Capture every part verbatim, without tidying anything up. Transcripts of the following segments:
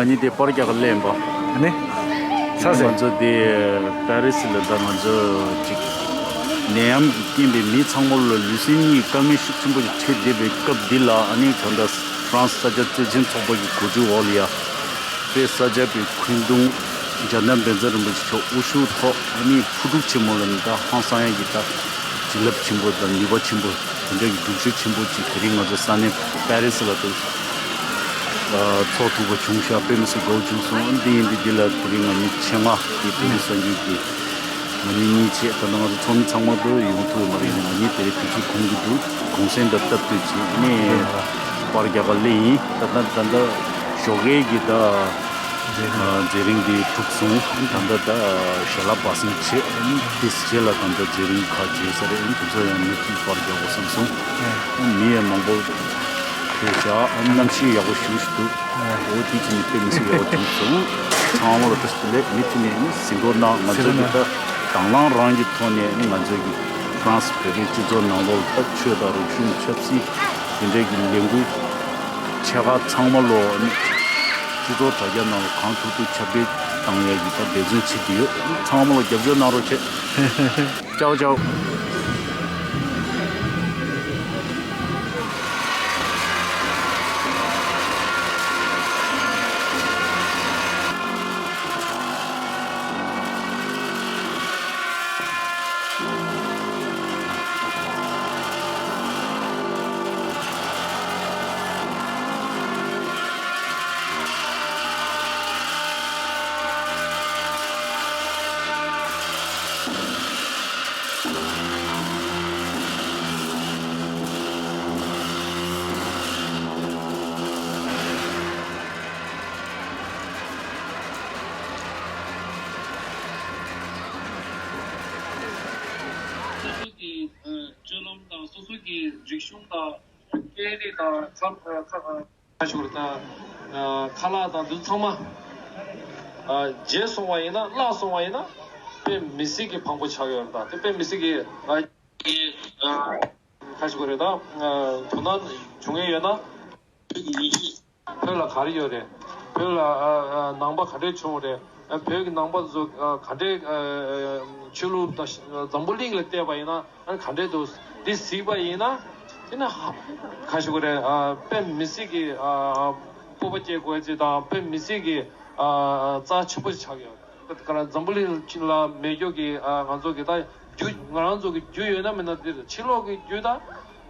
ནི་དེ་པར་རྒྱག་ག་སླེབས་པ། ཨ་ནི། ས་ཟེར། ང་ཚོ་དེ་པེ་རི་སི་ལ་ད་ང་ཚོ་ཅིག་ནད་ཡམས་ཀྱི་རྐྱེན་པས་མི་ཚང་མ་ལ་ལུས་སེམས་གཉིས་དཀའ་ངལ་ཤུགས་ཆེན་པོ་ཞིག་འཕྲད་བསྡད་པའི་སྐབས་འདི་ལ། ཨ་ནི་ད་ལྟ་ཧྥ་རན་སི་ས་སྐྱ་བརྩེ་ཆེན་ཚོགས་པ་གི་གོ་སྒྲིག་འོག་ལ་ཡ། དཔལ་ས་སྐྱ་པའི་འཁོན་གདུང་འཇམ་དབྱངས་བཛྲ་རིན་པོ་ཆེ་མཆོག་དབུ་བཞུགས་ཐོག་ཨ་ནི་ཕུ་ཕྲུག་ཆེན་མོ་ལ་ནི་ད་ཧང་སང་ཡ་གི་ད་བྱིན་རླབས་ཆེན་པོ་དང་ནུས་པ་ཆེན་པོ་དེ་འདྲ་གི་སྒྲུབ་བྱེད་ཆེན་པོ་ཅིག་དེ་རིང་ང་ཚོ་ས་གནས་པེ་རི་སི་ལ་དུ་ཚོགས་ཐུབ་པ་བྱུང་ཤག་དཔེ་མི་སྲིད་དགའ་བོ་བྱུང་སོང་། འདི་ཡིན་དུས་འདི་ལ་དེ་རིང་ང་གཉིས་ཆེད་མངགས་ཀྱིས་དཔེ་མི་སྲིད་གསར་འགྱུར་གྱི་ང་གཉིས་གཉིས་བྱས། ད་ལྟ་ང་ཚོ་ཚོགས་མི་ཚང་མ་དུ་ཡོང་ཐུབ་ཡོད་མ་རེད། ཡིན་ནའི་ང་གཉིས་དེ་རིང་དུས་ཚོད་ཁོམ་གྱི་འདུག་གུང་སེང་འདི་སྟབས་བསྟུན་བྱས་ནས་པར་རྒྱག་ག་སླེབས་ཡིན། ད་ལྟ་ད་ལྟ་ཞོགས་ཀའི་གི་ད་མཛད་རིམ་འདི་གྲུབ་སོང་། ད་ལྟ་ད་ཞལ་ལག་སྦ་གསང་བྱས། དེའི་རྗེས་ལ་ད་ལྟ་མཛད་རིམ་ཁག་བྱས་ས་རེད། དེ་ཚོ་ཡང་མི་གཅིག་པར་རྒྱག་དགོས་བསམ་སོང་། མི་ཡང་མང་པོ་ཕེབས་ཤག་གནམ་གཤིས་ཡག་པོ་ཞེ་པོ་ཞིག་འདུག་འོ་དེ་ཅི་ནས་དཔེ་མི་སྲིད་ཡག་པོ་བྱུང་སོང་། ཚང་མ་ལ་བཀྲ་ཤིས་བདེ་ལེགས། མི་ཁྲིད་ནས་ནི་ཟིན་ཐོ་གནང་། ང་ཚོ་གི་ད་དང་བླངས་རང་གི་ཐོག་ནས་ནི་ང་ཚོ་གི་ཧྥ་རན་སི་བོད་པའི་སྤྱི་ཚོགས་ནང་ལོགས་ལ་ད་ཆོས་དང་རིག་གཞུང་ཆབ་སྲིད་དེ་འདྲའི་གི་ལས་འགུལ་ཆེ་ཁག་ཚང་མ་ལོ་ནི་སྤྱི་ཚོགས་དྲ་རྒྱ་ནང་ལ་གང་ཐུབ་ཐུབ་ཁྱབ་སྤེལ་བཏང་ཡ་གི་ད་འབད་བརྩོན་བྱེད་ཀྱི་ཡོད། ཚང་མ་ལ་རྒྱབ་སྐྱོར་གནང་རོགས་བྱེད། ཅའོ་ཅའོ། སོ་སོ་གི་སྤྱོད་ལམ་དང་སོ་སོ་གི་རིག་གཞུང་དང་སྐད་རིགས་དང་ཁ་ཁ་ཁ་ཁ་ཤོར་དང་ཁ་ལག་དང་འདི་ཚང་མ་བརྗེད་སོང་བ་ཡིན་ན། བརླག་སོང་བ་ཡིན་ན་དཔེ་མི་སྲིད་ཀྱི་ཕངས་པོ་ཆགས་ཡོད་རེད། ད་དེ་དཔེ་མི་སྲིད་ཀྱི་ཁ་ཤོར་རེད། ད་དོ་སྣང་བྱུང་ཡས་ཡོད་ན། བོད་ལ་ག་རེ་ཡོད་རེད། བོད་ལ་ནང་པ་ག་འདྲས་བྱུང་རེད། བོད་ཀྱི་ནང་པ་ཚོ་ག་འདྲས་ཆོས་ལུགས་དང་འཛམ་བུ་གླིང་ལ་བལྟས་པ་ཡིན་ན་ག་འདྲས་འདུག་འདི་གཟིགས་པ་ཡིན་ན། དེ་ནི་ག་ཞུ་གི་རེད། དཔེ་མི་སྲིད་ཀྱི་སྤོབས་པ་སྐྱེ་དགོས་ཚེ་དང་དཔེ་མི་སྲིད་ཀྱི་རྩ་ཆེན་པོ་ཆགས་ཡོད། ག་རེ་འཛམ་བུ་གླིང་ལ་མེད་རྒྱུ་གི་ང་ཚོ་གི་ད་རྒྱུ་ང་རང་ཚོ་གི་རྒྱུ་ཡོད་ན་མེད་ན་འདིར་ཕྱི་ལོགས་ཀྱི་རྒྱུ་ད།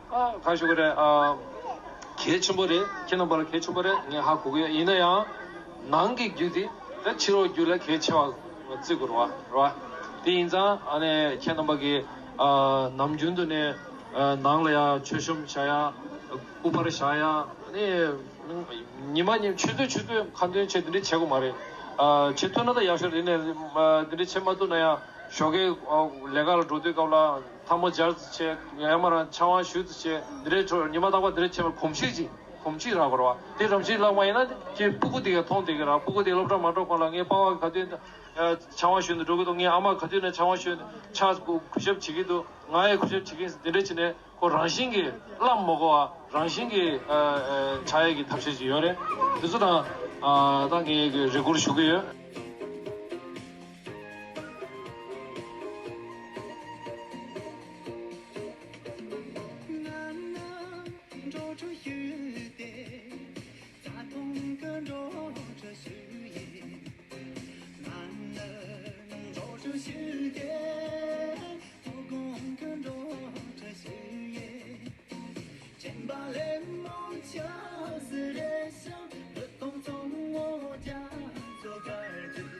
ཨ་ག་ཞུ་གི་རེད། ཨ་གལ་ཆེན་པོ་རེད། ཁྱེད་རྣམ་པ་ལ་གལ་ཆེན་པོ་རེད། ངས་ཧ་གོ་གི་ཡོད། ཡིན་ན་ཡང་ནང་གི་རྒྱུ་དེ་ད་ཕྱི་ལོགས་རྒྱུ་ལས་གལ་ཆེ་བ་བརྩི་དགོས་རེད་བ། རེད་བ། དེ་ཡིན་ཙང་ཨ་ནི་ཁྱེད་རྣམ་པ་གི་ཨ་ནམ་རྒྱུན་དུ་ནས་ཨ་ནང་ལ་ཡ་མཆོད་གཤོམ་བྱ་ཡ། སྐུ་པར་བཞག་ཡ། ཨ་ནི་ཉི་མ་ཉིན་ཆུ་ཚོད་ཆུ་ཚོད་ཁ་འདོན་བྱེད་དེ་འདྲ་བྱེད་དགོས་མ་རེད། ཨ་བྱེད་ཐུབ་ན་ད་ཡག་ཤོས་རེད། ནས་དེ་འདྲ་བྱེད་མ་ཐུབ་ན་ཡང་། ཞོགས་ཀས་ལས་ཀ་ལ་འགྲོ་དུས་སྐབས་ལ་ཐལ་མོ་སྦྱར་ཙམ་བྱས། ཡང་མ་རང་ཕྱག་དབང་ཞུ་ཙམ་བྱས། འདི་འདྲའི་ཆོ་ཉི་མ་རྟག་པར་འདི་འདྲ་བྱས་པར་གོམས་གཤིས་ཅིག་གོམས་གཤིས་རག་དགོས་རེད་བ། དེ་གོམས་གཤིས་རག་པ་ཡིན་ན་ཁྱེད་སྤུ་གུ་དེ་ག་མཐོང་བསྡད་ཀྱི་རེད། སྤུ་གུ་དེ་སློབ་གྲྭ་མ་འགྲོ་གོང་ལ་ངའི་པ་ཕ་ག་དུས་ཕྱག་དབང་ཞུ་ནས་འགྲོ་གི་འདུག་ངའི་ཨ་མ་ག་དུས་ནས་ཕྱག་དབང་ཞུ་ཕྱག་གུས་ཞབས་བྱེད་ཀྱི་འདུག་ང་ཡང་གུས་ཞབས་བྱེད་ཀྱི་ཡིན་འདི་འདྲ་བྱས་ནས། ཁོ་རང་བཞིན་གྱིས་བླ་མ་གོ་བ་རང་བཞིན་གྱིས་ཨ་ཨ་ཆགས་ཡས་ཀྱི་ཐབས་ཤེས་ཅིག་ཡོད་རེད། དེ་ཚོ་དང་ཨ་ད་ངས་ཀྱི་རེ་སྐུལ་ཞུ་གི་ཡོད།